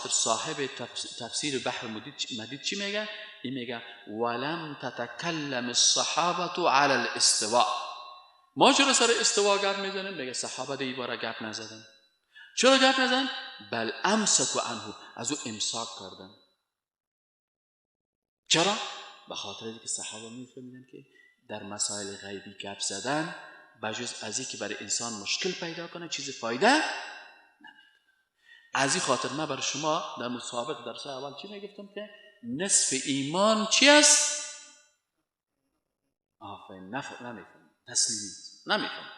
صاحب تفسیر بحر مدید چی میگه؟ این میگه ولم تتکلم الصحابه علی الاستواء. ما چرا سر استوا گپ میزنیم؟ میگه صحابه دی باره گپ نزدن. چرا گپ نزدن؟ بل امسکوا عنه، از او امساک کردن. چرا؟ به خاطر اینکه صحابه میفهمیدن که در مسائل غیبی گپ زدن بجز از اینکه برای انسان مشکل پیدا کنه چیز فایده نمیکنه. از این خاطر من برای شما در مسابق درس اول چی میگفتم که نصف ایمان چی است؟ آفرین، نمیفهم، تسلیمی نمیفهم.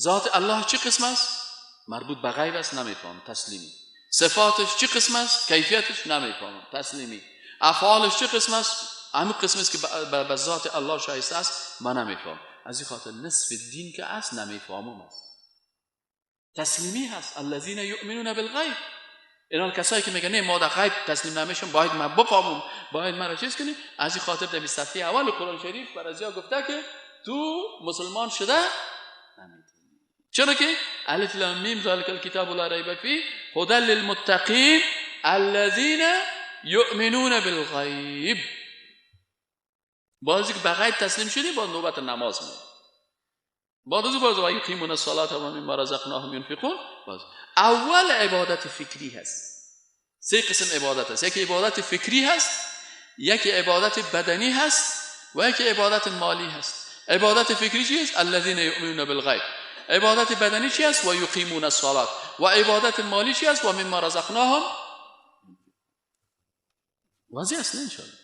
ذات الله چی قسم است؟ مربوط به غیب است، نمیفهم، تسلیمی. صفاتش چی قسم است؟ کیفیتش نمیفهم، تسلیمی. افعالش چی قسم است؟ همین قسم است که به ذات الله شایسته است، من نمیفهم. از این خاطر نصف دین که است نمیفهمم است، تسلیمی هست. الذین یؤمنون بالغیب، اینا کسایی که میگن نه ما در غیب تسلیم نمیشم، باید من بفهمم، باید مرا چیز کنی. از این خاطر در صفحه اول قرآن شریف بر ازیا گفته که تو مسلمان شده نمیتونی. چرا که الف لام میم ذلک الکتاب لا ریب فیه هدی للمتقین الذین یؤمنون بالغیب. بعضی که به غیب تسلیم شدی، با نوبت نماز میاد. بعد از باز و یقیمون الصلاة و مما رزقناهم ینفقون. باز اول عبادت فکری هست. سه قسم عبادت هست: یکی عبادت فکری هست، یکی عبادت بدنی هست و یکی عبادت مالی هست. عبادت فکری چی است؟ الذین یؤمنون بالغیب. عبادت بدنی چی است؟ و یقیمون الصلاة. و عبادت مالی چی است؟ و مما رزقناهم. واضح است نه انشاءالله؟